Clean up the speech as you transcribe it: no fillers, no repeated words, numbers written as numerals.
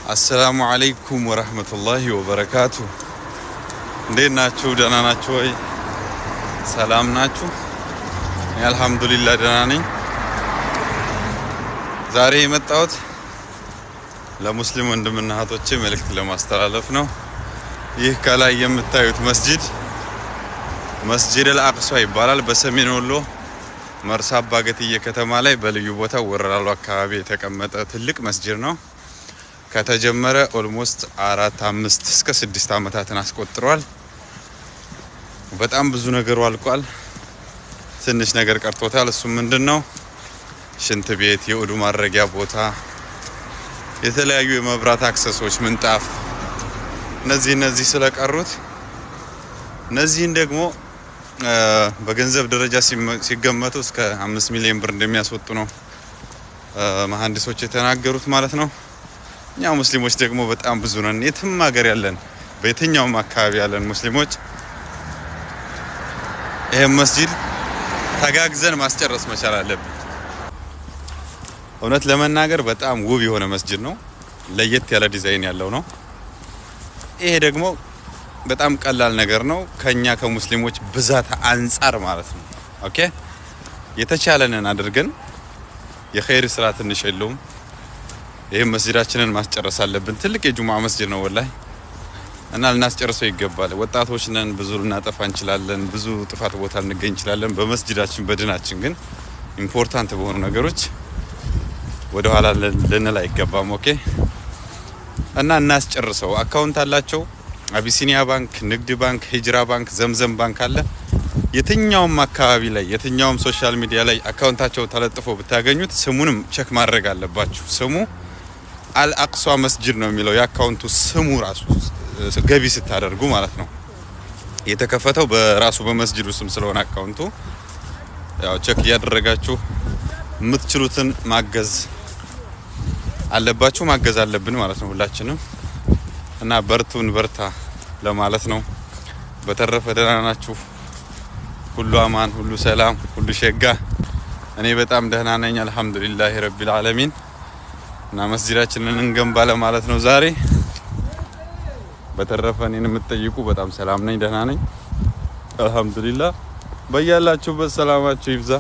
አሰላሙ አለይኩም ወረህመቱላሂ ወበረካቱ። እንዴት ናችሁ? ደህና ናችሁ ወይ? ሰላም ናችሁ? እኔ አልሐምዱሊላህ ደህና ነኝ። ዛሬ የመጣሁት ለሙስሊም ወንድምና እህቶቼ መልእክት ለማስተላለፍ ነው። ይህ ከላይ የምታዩት መስጂድ መስጂድ አልአቅሷ ይባላል። በሰሜን ወሎ መርሳ አባገትዬ ከተማ ላይ በልዩ ቦታ ወረላሉ አካባቢ የተቀመጠ ትልቅ መስጂድ ነው። ከተጀመረ almost 4፣ 5 እስከ 6 ዓመታትን አስቆጥሯል። በጣም ብዙ ነገሩ አልቋል። ትንሽ ነገር ቀርቶታል። እሱም ምንድን ነው? ሽንት ቤት፣ የውዱ ማድረጊያ ቦታ፣ የተለያዩ የመብራት access ኦች፣ ምንጣፍ፣ እነዚህ ስለቀሩት እነዚህን ደግሞ በገንዘብ ደረጃ ሲገመቱ እስከ 5 ሚሊዮን ብር እንደሚያስወጡ ነው መሀንዲሶች የተናገሩት ማለት ነው። እኛ ሙስሊሞች ደግሞ በጣም ብዙ ነን። የትም ሀገር ያለን፣ በየትኛውም አካባቢ ያለን ሙስሊሞች ይህም መስጂድ ተጋግዘን ማስጨረስ መቻል አለብን። እውነት ለመናገር በጣም ውብ የሆነ መስጂድ ነው። ለየት ያለ ዲዛይን ያለው ነው። ይሄ ደግሞ በጣም ቀላል ነገር ነው ከኛ ከሙስሊሞች ብዛት አንጻር ማለት ነው። Okay፣ የተቻለንን አድርገን፣ የኸይር ስራ ትንሽ የለውም። ይህም መስጂዳችንን ማስጨረስ አለብን። ትልቅ የጁምዓ መስጂድ ነው ወላሂ፣ እና ልናስጨርሰው ይገባል። ወጣቶች ነን፣ ብዙ ልናጠፋ እንችላለን፣ ብዙ ጥፋት ቦታ ልንገኝ እንችላለን። በመስጂዳችን በድናችን ግን important በሆኑ ነገሮች ወደኋላ ልንል አይገባም። Okay፣ እና እናስጨርሰው። Account አላቸው። አቢሲኒያ ባንክ፣ ንግድ ባንክ፣ ሂጅራ ባንክ፣ ዘምዘም ባንክ አለ። የትኛውም አካባቢ ላይ፣ የትኛውም social media ላይ account ኣቸው ተለጥፎ ብታገኙት ስሙንም check ማድረግ አለባችሁ። ስሙ አልአቅሷ መስጂድ ነው የሚለው የ account ኡ ስሙ ራሱ፣ ገቢ ስታደርጉ ማለት ነው። የተከፈተው በራሱ በመስጂዱ ስም ስለሆነ account ኡ ያው check እያደረጋችሁ የምትችሉትን ማገዝ አለባችሁ፣ ማገዝ አለብን ማለት ነው ሁላችንም፣ እና በርቱን በርታ ለማለት ነው። በተረፈ ደህና ናችሁ? ሁሉ አማን፣ ሁሉ ሰላም፣ ሁሉ ሸጋ። እኔ በጣም ደህና ነኝ፣ አልሐምዱሊላህ ረቢል ዓለሚን። እና መስጂዳችንን እንገንባ ለማለት ነው ዛሬ። በተረፈ እኔን የምትጠይቁ በጣም ሰላም ነኝ፣ ደህና ነኝ፣ አልሐምዱሊላህ። በያላችሁበት ሰላማችሁ ይብዛ።